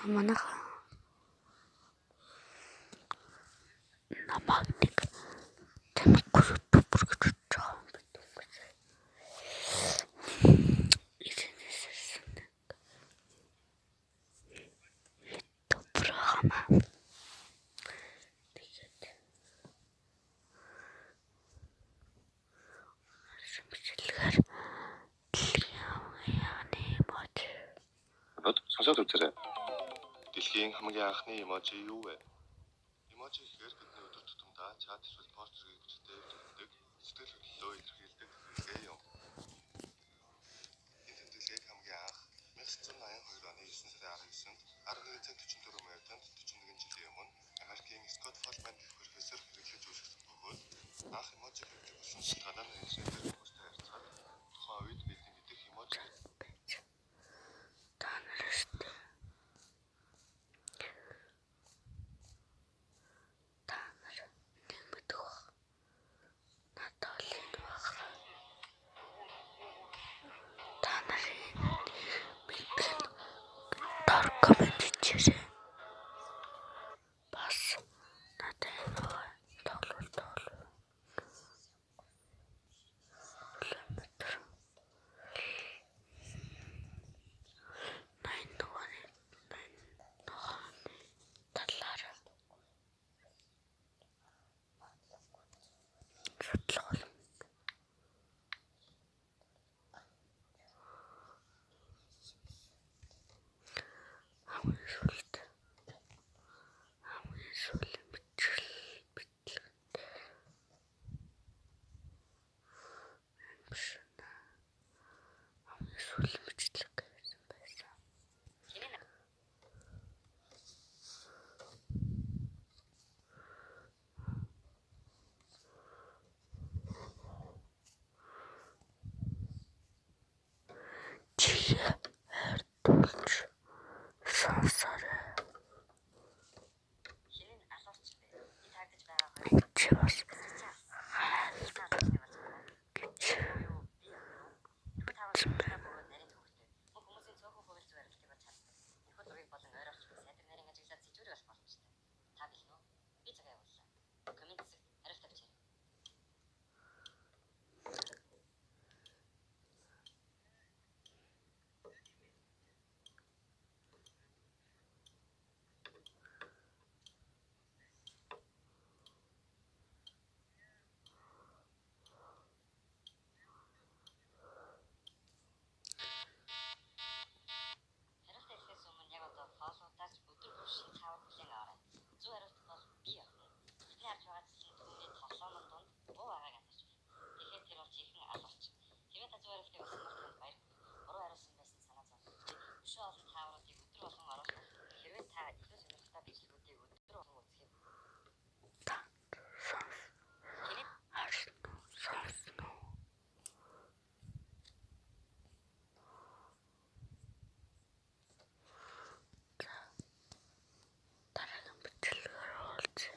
Манайхан намайг нэг танихгүй YouTuber гэж бодож байгаа юм байна. Эзэнээс ирсэн нэг YouTuber байгаа маа. Тэгээд бичлэгээр дэлхийн хамгийн анхны эможи. Сонсоод үзээрэй. Дэлхийн хамгийн анхны эможи юу вэ? Эможи гэхээр бидний өдөр тутамдаа чат эсвэл пост зэргийг бичдэг, зөвлөдөг, сэтгэл хөдлөлөө илэрхийлдэг тэмдэглэгээ юм. Энэ тэмдэглэгийг хамгийн анх 1982 оны 9 сарын 19-нд 11 цаг 44 минутанд 41 жилийн өмнө Америкийн Скотт Фолман гэх профессор хэрэглэж үүсгэсэн бөгөөд анх эможи хэрэглэх болсон шалтгаан нь интернетээр хүмүүстэй харьцаад тухайн үед бидний мэдэх эможи байж та нарт та нар нэг мэдэх баг. Надад бол энэ баг. Та нарын мэдэх нь дор коммент хийээрэй. Бас надад энэ баг тоглол тоглол. Километр 81 81 талаар судлах болно. Хамгийн сүүлд хамгийн сүүлийн бичлэг бичлэг биш хамгийн сүүлийн бичлэг гэсэн байсан. Чи хайртуулж сонсоорой. Энд чи бас хайлт гэж бичсэн байна. Та сонс харсан уу сонсон уу? За дараагийн бичлэгээр уулзъя.